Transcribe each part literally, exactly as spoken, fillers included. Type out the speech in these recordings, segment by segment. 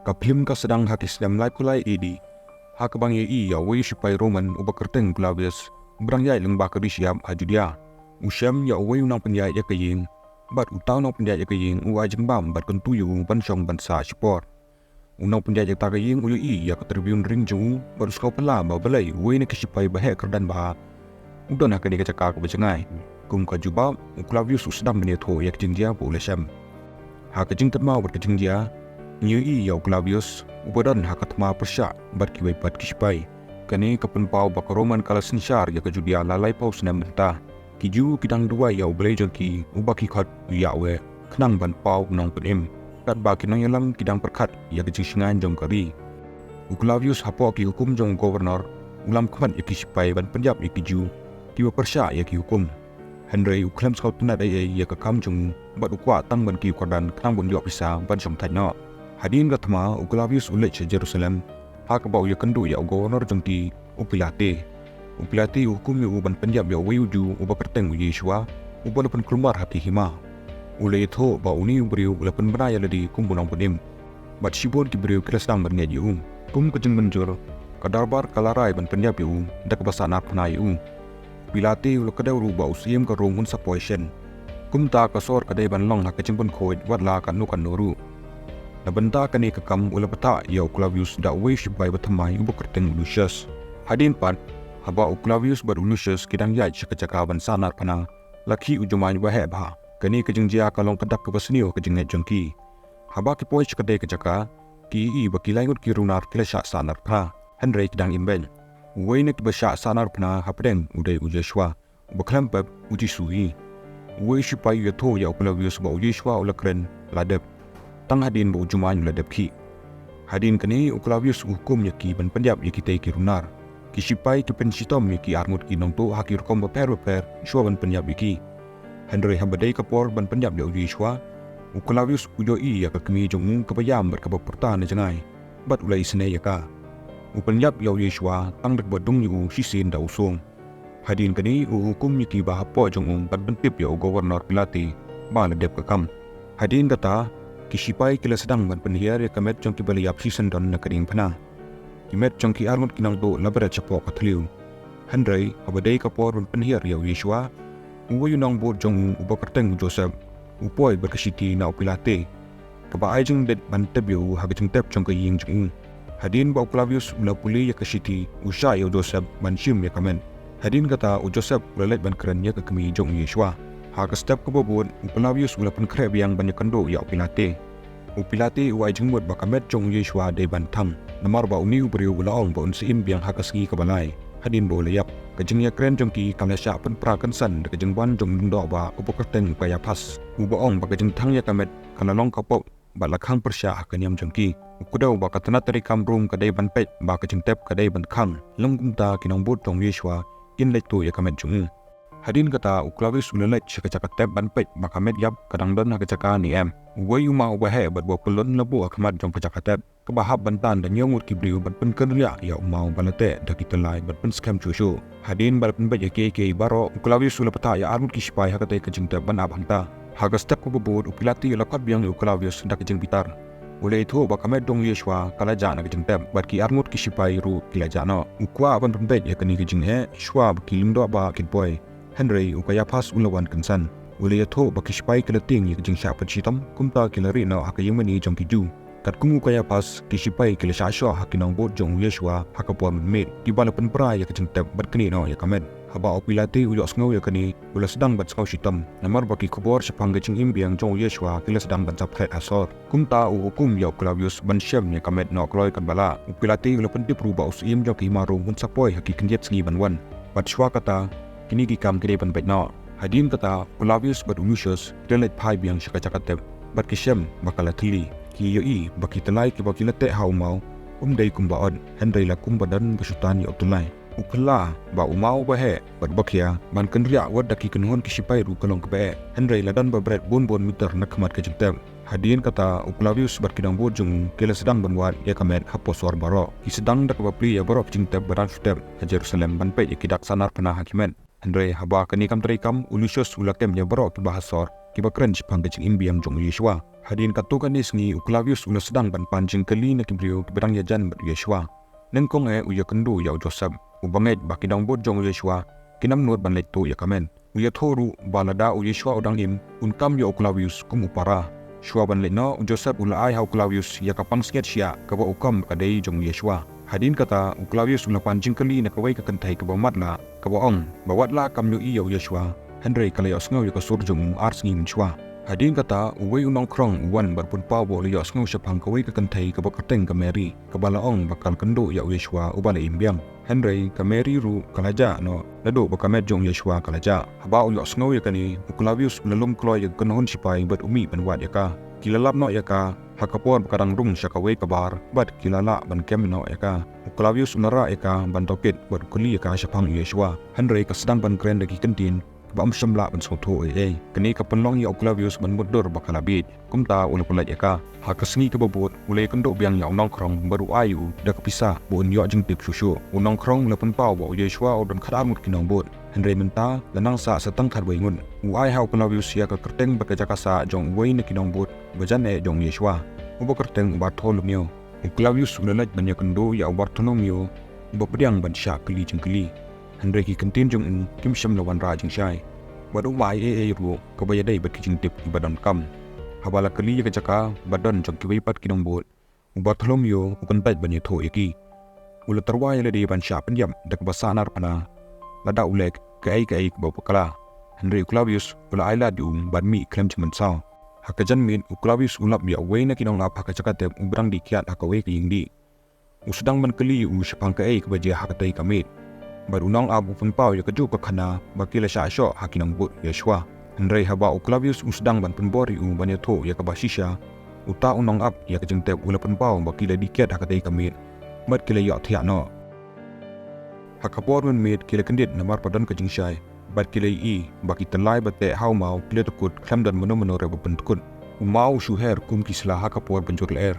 Ka phlim ka sdang ha ki snem laiphew lai A D, ha kaba ngi ïohi ïa uwei u sipai Roman uba kyrteng Claudius, u ba dang ïaid lyngba ka ri shyiap ha Judia. U shem ïa uwei u nongpynïaid ïa ka ïing, bad uta u nongpynïaid ïa ka ïing u ai jingbam bad kyntu ïa u ban shong ban sah shipor. U nongpynïaid ïa kata ka ïing u ïohi ïa ka tribune ring jong u bad u sngewphylla ba balei uwei na ki sipai ba heh kyrdan bha u don ha kane ka jaka kaba jngai. Kum ka jubab, u Claudius u sdang ban ïathuh ïa ka jingjia ba u la shem. Ha ka jingkynmaw bad ka jingjia, ngi ïohi ïa u Claudius uba don ha ka thma pyrshah bad kiwei pat ki sipai. Kane ka pynpaw ba ka Roman ka la synshar ïa ka Judia la laiphew snem mynta. Ki Jiw ki dang duwai ïa U Blei jong ki uba ki khot u Yahweh, khnang ban paw u Nongpynim, katba ki nongïalam ki dang pyrkhat ïa ka jingshngaiñ jong ka ri. U Claudius hapoh ki hukum jong u governor u lam khmat ïa ki sipai ban pynïap ïa ki Jiw kiba pyrshah ïa ki hukum. Hynrei u khlem sngewtynnat ei ei ïa ka kam jong u bad u kwah tang ban kiew kyrdan khnang ban ïoh pisa ban shong thait noh. Hadien ka thma, u Claudius u leit sha Jerusalem, ha kaba u ïakynduh ïa u governor jong ki, u Pilate. U Pilate u hukum ïa u ban pynïap ïa uwei u Jiw uba kyrteng u Yeshua, uba la pynkulmar ha ki hima. U la ïathuh ba une u briew u la pynbna ïa lade kum u Nongpynim, bad shibun ki briew ki la sdang ban ngeit ïa u. Kum ka jingmynjur, ka dorbar ka la rai ban pynïap ïa u da kaba sahnarphna ïa u. Pilate u la kdew ruh ba u syiem ka Rom un sa poi shen. Kumta ka sor ka dei ban long ha ka jingpynkhuid wat la katno katno ruh. Na bynta kane ka kam u la bthah ïa u Claudius da uwei u sipai bathymmai uba kyrteng u Lucius. Hadien pat, haba u Claudius bad u Lucius ki dang ïaid sha ka jaka ban sahnarphna, la khih u jumai uba heh bha. Kane ka jingjia ka long ka dak kaba sniew ha ka jingngeit jong ki. Haba ki poi sha katei ka jaka, ki ïohi ba ki lai ngut ki runar ki la shah sahnarphna, hynrei ki dang im beit. Uwei na kiba shah sahnarphna hapdeng u dei u Yeshua, uba khlem pep u Jisu hi. Uwei u sipai u ïathuh ïa u Claudius ba u Yeshua u la kren, la dep, tang hadien ba u jumai u la dep khih. Hadien kane u Claudius u hukum ïa ki ban pynïap ïa kitei ki runar. Ki sipai ki pynshitom ïa ki arngut ki nongtuh ha ki rukom bapher bapher shuwa ban pynïap ïa ki. Hynrei haba dei ka por ban pynïap ïa u Yeshua, u Claudius u ïohi ïa ka kmie jong u kaba ïam bad kaba pyrta na jngai, bad u la isynei ïa ka. U pynïap ïa u Yeshua tang da kaba dung ïa u shisien da u sung. Hadien kane u hukum ïa kiba hapoh jong u ban pyntip ïa u governor Pilate ba la dep ka kam. Hadien kata, ki sipai ki la sdang ban pynhiar ïa ka met jong kiba la ïap shisyndon na ka diengphna. Ki met jong ki arngut ki nongtuh la bret shapoh ka thliew. Hynrei haba dei ka por ban pynhiar ïa u Yeshua, uwei u nongbud jong u uba kyrteng u Joseph u poi bad ka shithi na u Pilate, kaba ai jingbit ban tep ïa u ha ka jingtep jong ka ïing jong u. Hadien ba u Claudius u la pule ïa ka shithi, u shah ïa u Joseph ban shim ïa ka met. Hadien kata u Joseph u la leit ban kren ïa ka kmie jong u Yeshua. Ha ka step kaba bud, u Claudius u la pynkhreh biang ban ïakynduh ïa u Pilate. U Pilate u ai jingmut ba ka met jong u Yeshua dei ban thang, namar ba une u briew u la ong ba un sa im biang ha ka sngi kaba lai hadien ba u la ïap. Ka jingïakren jong ki ka la shah pynpra kynsan da ka jingwan jong u lyngdoh ba uba kyrteng u Kaiaphas, uba ong ba ka jingthang ïa ka met ka la long ka pop bad la khang pyrshah ha ka niam jong ki. U kdew ba ka tnat treikam Rom ka dei ban peit ba ka jingtep ka dei ban khang. Long kumta ki nongbud jong u Yeshua kin leit tuh ïa ka met jong u. Hadien kata u Claudius u la leit sha ka jaka tep ban peit ba ka met ïap ka dang don ha ka jaka ne em. Uwei u maw uba heh bad uba pyllun la buh ha khmat jong ka jaka tep, kaba hap ban tan da hynñiew ngut ki briew ban pynkynriah ïa u maw ba la teh da ki tyllai ban pynskhem shuh shuh. Hadien ba la pynbeit ïa kiei kiei baroh, u Claudius u la bthah ïa arngut ki sipai ha katei ka jingtep ban ap hangta. Ha ka step kaba bud u Pilate u la khot biang ïa u Claudius da ka jingbitar. U la ïathuh ba ka met jong u Yeshua ka la jah na ka jingtep bad ki arngut ki sipai ruh ki la jah noh. U kwah ban pynbeit ïa kane ka jingeh shuwa ba ki lyngdoh ba kin poi. Hynrei u Kaiaphas u la wan kynsan. U la ïathuh ba ki sipai ki la tieng ïa ka jingshah pynshitom, kumta ki la rieh noh ha ka ïingmane jong ki Jiw. Katkum u Kaiaphas, ki sipai ki la shah shoh ha ki nongbud jong u Yeshua ha ka por mynmiet, kiba la pynpra ïa ka jingtep bad knieh noh ïa ka met. Haba u Pilate u ïohsngew ïa kane, u la sdang ban sngew shitom, namar ba ki khubor shaphang ka jingim biang jong u Yeshua ki la sdang ban sap klet ha sor. Kumta u hukum ïa u Claudius ban shem ïa ka met noh kloi katba lah. U Pilate u la pyntip ruh ba u syiem jong ka hima Rom un sa poi ha ki khyndiat sngi ban wan. Bad shuwa kata, kine ki kam ki dei ban beit noh. Hadien kata, u Claudius bad u Lucius ki la leit phai biang sha ka jaka tep bad ki shem ba ka la thylli. Ki ïohi ba ki tyllai kiba ki la teh ha u maw, um dei kumba ot, hynrei la kumba don ba shu tan ïa u tyllai. U phylla ba u maw uba heh bad uba khia ban kynriah wat da ki kynhun ki sipai ruh ka long kaba eh, hynrei la don ba bret bun bun mitar na khmat ka jingtep. Hadien kata u Claudius bad ki nongbud jong u ki la sdang ban wad ïa ka met hapoh sor baroh. Ki sdang da kaba plie ïa baroh ki jingtep ba dang shu tep ha Jerusalem ban peit ïa ki dak sahnarphna ha ki met. Hynrei haba kane kam trei kam, u Lucius u la kem ïa baroh kiba ha sor, kiba kren shaphang ka jingim biang jong u Yeshua. Hadien katto katne sngi u Clavius u la sdang ban pan jingkylli na ki briew kiba dang ïajan bad u Yeshua. Nyngkong eh u ïakynduh ïa u Joseph, uba ngeit ba ki nongbud jong u Yeshua kim nud ban leit tuh ïa ka met. U ïathuh ruh ba lada u Yeshua u dang im, un kam ïa u Clavius kum u para. Shuwa ban leit noh, u Joseph u la ai ha u Clavius ïa ka pansngiat shiah kaba u kam ba ka dei jong u Yeshua. Hadien kata, u Clavius u la pan jingkylli na kawei ka kynthei kaba matlah, kaba ong ba wat la kam ïohi ïa u Yeshua, hynrei ka la ïohsngew ïa ka sur jong u ar sngi mynshuwa. Hadien kata, uwei u nongkhrong u wan bad pynpaw ba u la ïohsngew shaphang kawei ka kynthei kaba kyrteng ka Mary, kaba la ong ba ka la kynduh ïa u Yeshua uba la im biang. Hynrei ka Mary ruh ka la jah noh naduh ba ka met jong u Yeshua ka la jah. Haba u ïohsngew ïa kane, u Clavius u la lum kloi ïa ka kynhun shipai bad u mih ban wad ïa ka. Ki la lap noh ïa ka ha ka por ba ka dang rung sha kawei ka bar bad ki la lah ban kem noh ïa ka. U Clavius u la rah ïa ka ban tohkit bad u kylli ïa ka shaphang u Yeshua. Hynrei ka sdang ban kren da ki kyntien ba um shym lah ban sngewthuh ei ei. Kane ka pynlong ïa u Clavius ban mutdur ba ka la bieit. Kumta u la pyllait ïa ka. Ha ka sngi kaba bud, u la ïakynduh biang ïa u nongkhrong bad u ai u da ka pisa ba un ïoh jingtip shuh shuh. U nongkhrong u la pynpaw ba u Yeshua u don khatar ngut ki nongbud. Hynrei mynta la nang sah sa tang khatwei ngut. U ai ha u Clavius ïa ka kyrteng bad ka jaka sah jong uwei na ki nongbud ba jan eh jong u Yeshua, uba kyrteng u Bartholomew. U Clavius u la leit ban ïakynduh ïa u Bartholomew, uba pdiang ban shah kylli jingkylli. Hynrei ki kyntien jong u kim shym la wanrah jingshai. Bad um ai ei ei ruh kaba ïadei bad ki jingtip kiba donkam. Haba la kylli ïa ka jaka ba don jong kiwei pat ki nongbud, u Bartholomew u kyntait ban ïathuh ïa ki. U la tyrwa ïa lade ban shah pynïap da kaba sahnarphna lada u leh kaei kaei kaba bakla. Hynrei u Clavius u la ailad ïa u ban mih khlem jingmynsaw. Ha ka janmiet, u Clavius u lap ïa uwei na ki nongap ha ka jaka tep uba dang dih kiad ha kawei ka ïingdih. U sdang ban kylli ïa u shaphang kaei kaba jia ha katei ka miet. Bad u nongap u pynpaw ïa kajuh ka khana ba ki la shah shoh ha ki nongbud u Yeshua. Hynrei haba u Clavius u sdang ban pynbor ïa u ban ïathuh ïa kaba shisha, uta u nongap ïa ka jingtep u la pynpaw ba ki la dih kiad ha katei ka miet bad ki la ïohthiah noh. Ha ka por mynmiet ki la kyndit namar ba don ka jingshai, bad ki la ïohi ba ki tyllai ba teh ha u maw ki la dkut khlem don mano mano ruh ba pyndkut. U maw u shu her kum ki sla ha ka por ban jur lyer,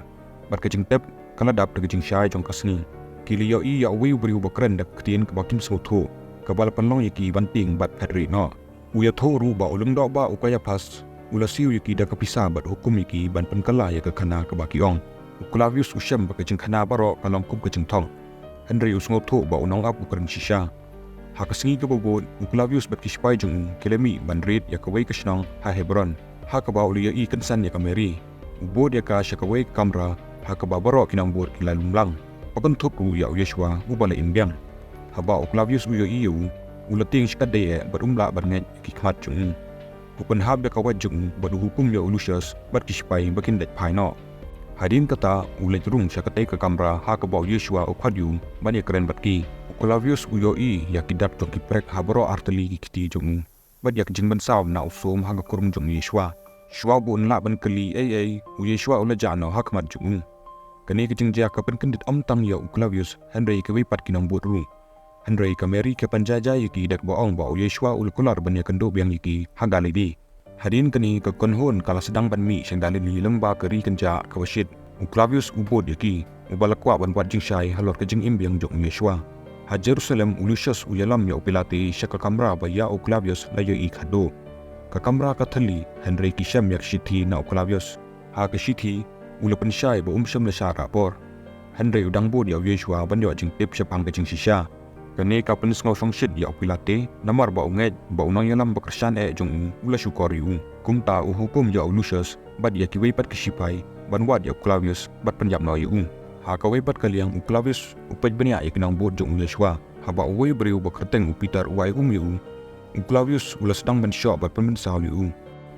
bad ka jingtep ka la dap da ka jingshai jong ka sngi. Ki la ïohi ïa uwei u briew ba kren da ka ktien kaba kim sngewthuh, kaba la pynlong ïa ki ban tieng bad phet rieh noh. U ïathuh ruh ba u lyngdoh bah u Kaiaphas u la siew ïa ki da ka pisa bad hukum ïa ki ban pynkylla ïa ka khana kaba ki ong. U Clavius u shem ba ka jingkhana baroh ka long kum ka jingthok. Hynrei u sngewthuh ba u nongap u kren shisha. Ha ka sngi kaba bud, u Clavius bad ki shipai jong u ki la mih ban rit ïa kawei ka shnong ha Hebron, ha kaba u la ïohi kynsan ïa ka Mary. U bud ïa ka sha kawei ka kamra ha kaba baroh ki nongbud ki la lum lang. Ba kynthup ruh ïa u Yeshua uba la im biang. Haba u Clavius u ïohi ïa u, u la tieng shikatdei eh bad um lah ban ngeit ïa ki khmat jong u. U pynhap ïa ka wait jong u bad u hukum ïa u Lucius bad ki shipai ba kin leit phai noh. Hadien kata u leit rung sha katei ka kamra ha kaba u Yeshua u khot ïa u ban ïakren bad ki. U Clavius u ïohi ïa ki dak jong ki prek ha baroh artylli ki kti jong u, bad ïa ka jingpynsaw na u sum ha ka krung jong u Yeshua. Shuwa ba un lah ban kylli ei ei, u Yeshua u la jah noh ha khmat jong u. Kane ka jingjia ka pynkyndit ym tang ïa u Clavius, hynrei ïa kiwei pat ki nongbud ruh. Hynrei ka Mary ka pynjah jai ïa ki da kaba ong ba u Yeshua u la kular ban ïakynduh biang ïa ki ha Galilee. Hadien kane ka kynhun ka la sdang ban mih sha Galilee lyngba ka ri kynjah kaba shit. U Clavius u bud ïa ki, uba la kwah ban wad jingshai halor ka jingim biang jong u Yeshua. Ha Jerusalem, u Lucius u ïalam ïa u Pilate sha ka kamra ba ïa u Clavius la ïohi khadduh. Ka kamra ka thylli, hynrei ki shem ïa ka shithi na u Clavius. Ha ka shithi, u la pynshai ba um shym la shah rah por. Hynrei u dang bud ïa u Yeshua ban ïoh jingtip shaphang ka jingshisha. Kane ka pynsngewsih shit ïa u Pilate, namar ba u ngeit ba u nongïalam ba kyrshan eh jong u u la shukor ïa u. Kumta u hukum ïa u Lucius bad ïa kiwei pat ki shipai ban wad ïa u Clavius bad pynïap noh ïa u. Ha kawei pat ka liang, u Clavius u peit bniah ïa ki nongbud jong u Yeshua. Haba uwei u briew ba kyrteng u Peter u ai um ïa u, u Clavius u la sdang ban shoh bad pynmynsaw ïa u.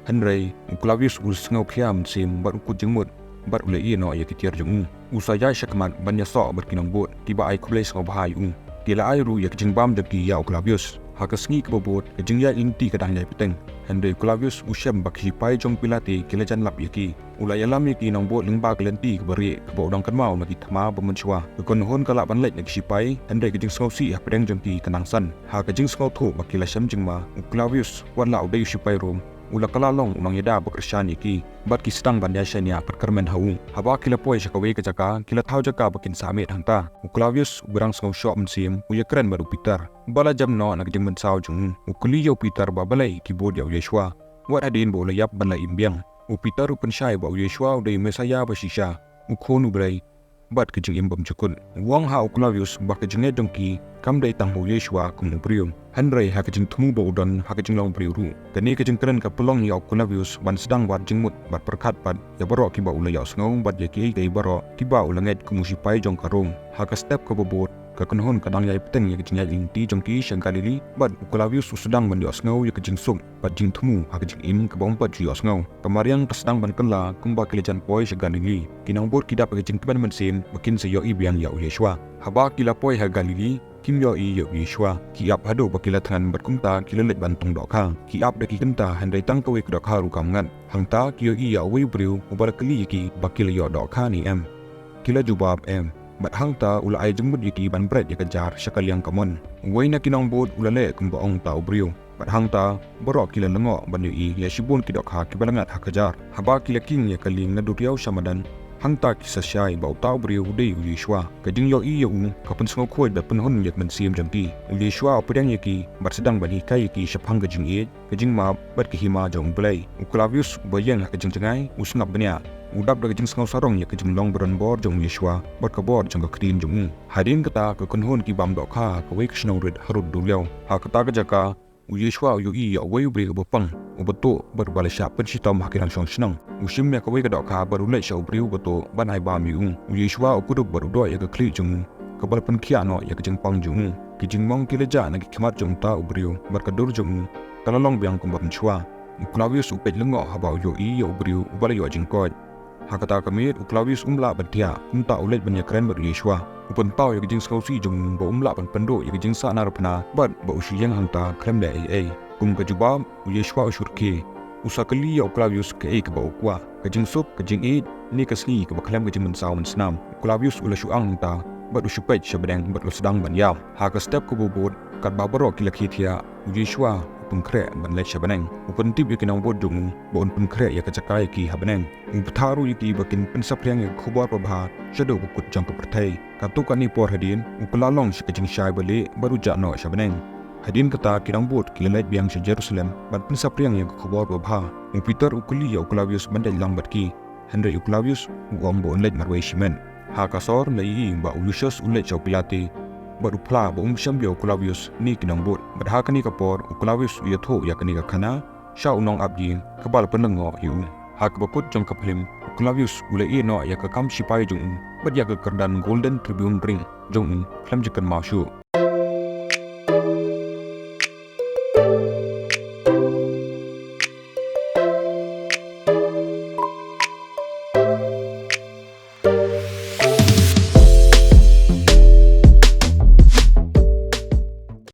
Hynrei u Clavius u la sngew khia mynsiem bad u kut jingmut, bad u la ïeh noh ïa ki tiar jong u. U sa ïaid sha khmat ban ïasoh bad ki nongbud kiba ai khublei sngewbha ïa u. Ki la ai ruh ïa ka jingbam jong ki ïa u Clavius. Ha ka sngi kaba bud, ka jingïaid lynti ka dang ïai bteng. Hynrei u Clavius u shem ba ki shipai jong u Pilate ki la jan lap ïa ki. U la ïalam ïa ki nongbud lyngba ka lynti kaba rieh kaba u dang kynmaw na ki thma ba mynshuwa. Ka kynhun ka lah ban leit na ki shipai, hynrei ka jingsngewsih hapdeng jong ki ka nang san. Ha ka jingsngewthuh ba ki la shem jingma, u Clavius, wat la u dei u shipai Rom, u la kylla long u nongïada bakyrshan ïa ki, bad ki sdang ban ïashaniah pynkyrmen ha u. Haba ki la poi sha kawei ka jaka, ki la thaw jaka ba kin sah miet hangta. U Clavius uba dang sngewshoh mynsiem u ïakren bad u Peter ba la jam noh na ka jingmynsaw jong u. U kylli ïa u Peter ba balei ki bud ïa u Yeshua, wat hadien ba u la ïap ban la im biang. U Peter u pynshai ba u Yeshua u dei u Messaïah ba shisha, u Khun u Blei, bad ka jingim bymjukut. U ong ha u Clavius ba ka jingngeit jong ki kam dei tang ha u Yeshua kum u briew, hynrei ha ka jingthmu ba u don ha ka jinglong briew ruh. Kane ka jingkren ka pynlong ïa u Clavius ban sdang wad jingmut bad pyrkhat pat ïa baroh kiba u la ïohsngew bad ïa kiei kiei baroh kiba u la ngeit kum u shipai jong ka Rom. Ha ka step kaba bud, ka kynhun ka dang ïai bteng ïa ka jingïaid lynti jong ki sha Galili, bad u Clavius u sdang ban ïohsngew ïa ka jingsuk bad jingthmu ha ka jingim kaba um pat ju ïohsngew. Ka mariang ka sdang ban kylla kumba ki la jan poi sha Galili. Ki nongbud ki dap ïa ka jingkmen mynsiem ba kin sa ïohi biang ïa u Yeshua. Haba ki la poi ha Galili, kim ïohi ïa u Yeshua. Ki ap haduh ba ki la thngan bad kumta ki la leit ban tong dohkha. Ki ap da ki kynta, hynrei tang kawei ka dohkha ruh kam ngat. Hangta ki ïohi ïa uwei u briew uba la kylli ïa ki ba ki la ïoh dohkha ne em. Ki la jubab em. Bad hangta u la ai jingmut ïa ki ban bret ïa ka jar sha ka liang kamon. Uwei na ki nongbud u la leh kumba ong uta u briew. Bad hangta baroh ki la lyngngoh ban ïohi ïa shibun ki dohkha kiba la ngat ha ka jar. Haba ki la king ïa ka lieng na duriaw sha madan, hangta ki sa shai ba uta u briew u dei u Yeshua. Ka jingïohi ïa u ka pynsngewkhuid bad pynhun ïa ka mynsiem jong ki. U Yeshua u pdiang ïa ki bad sdang ban hikai ïa ki shaphang ka jingïeit, ka jingmap bad ka hima jong u Blei. U Clavius uba ïeng ha ka jingjngai u sngap bniah. U dap da ka jingsngewsarong ïa ka jinglong ba donbor jong u Yeshua bad ka bor jong ka ktien jong u. Hadien kata ka kynhun ki bam dohkha ha kawei ka shnong rit harud duriaw. Ha kata ka jaka u Yeshua u ïohi ïa uwei u briew uba pang, uba tuh bad uba la shah pynshitom ha ki nongshong shnong. U shim ïa kawei ka dohkha bad u leit sha u briew uba tuh ban ai bam ïa u. U Yeshua u kdup bad u doh ïa ka khlieh jong u, kaba la pynkhiah noh ïa ka jingpang jong u. Ki jingmong ki la jah na ki khmat jong uta u briew bad ka dur jong u ka la long biang kumba mynshuwa. U Clavius u peit lyngngoh haba u ïohi ïa u briew uba la ïoh jingkoit. Ha kata ka miet u Clavius um lah ban thiah, kumta u leit ban ïakren bad u Yeshua. U pynpaw ïa ka jingsngewsih jong u ba um lah ban pynduh ïa ka jingsahnar phna bad ba u shu ïeng hangta khlem leh ei ei. Kum ka jubab, u Yeshua u shu rkhie. U sa kylli ïa u Clavius kaei kaba u kwah, ka jingsuk, ka jingïeit, ne ka sngi kaba khlem ka jingmynsaw mynsnam. U Clavius u la shu ang hangta bad u shu peit sha bneng bad u la sdang ban ïap. Ha ka step kaba bud, katba baroh ki la khie thiah, u Yeshua u pynkhreh ban leit sha bneng. U pyntip ïa ki nongbud jong u ba un pynkhreh ïa ka jaka ïa ki ha bneng. U bthah ruh ïa ki ba kin pynsaphriang ïa ka khubor babha shaduh ba kut jong ka pyrthei. Katto katne por hadien u kylla long sha ka jingshai balieh bad u jah noh sha bneng. Hadien kata ki nongbud ki la leit biang sha Jerusalem ban pynsaphriang ïa ka khubor babha. U Peter u kylli ïa u Clavius ban leit lang bad ki. Hynrei u Clavius u ong ba un leit marwei shimet. Ha ka sor la ïohi ba u Lucius u leit sha u Pilate bad u phla ba um shem ïa u Clavius ne ki nongbud. Bad ha kane ka por u Clavius u ïathuh ïa kane ka khana sha u nongap jingïing kaba la pynlyngngoh ïa u. Ha kaba kut jong ka phlim u Clavius u la ïeh noh ïa ka kam shipai jong u bad ïa ka kyrdan Golden Tribune ring jong u khlem jingkynmaw shuh.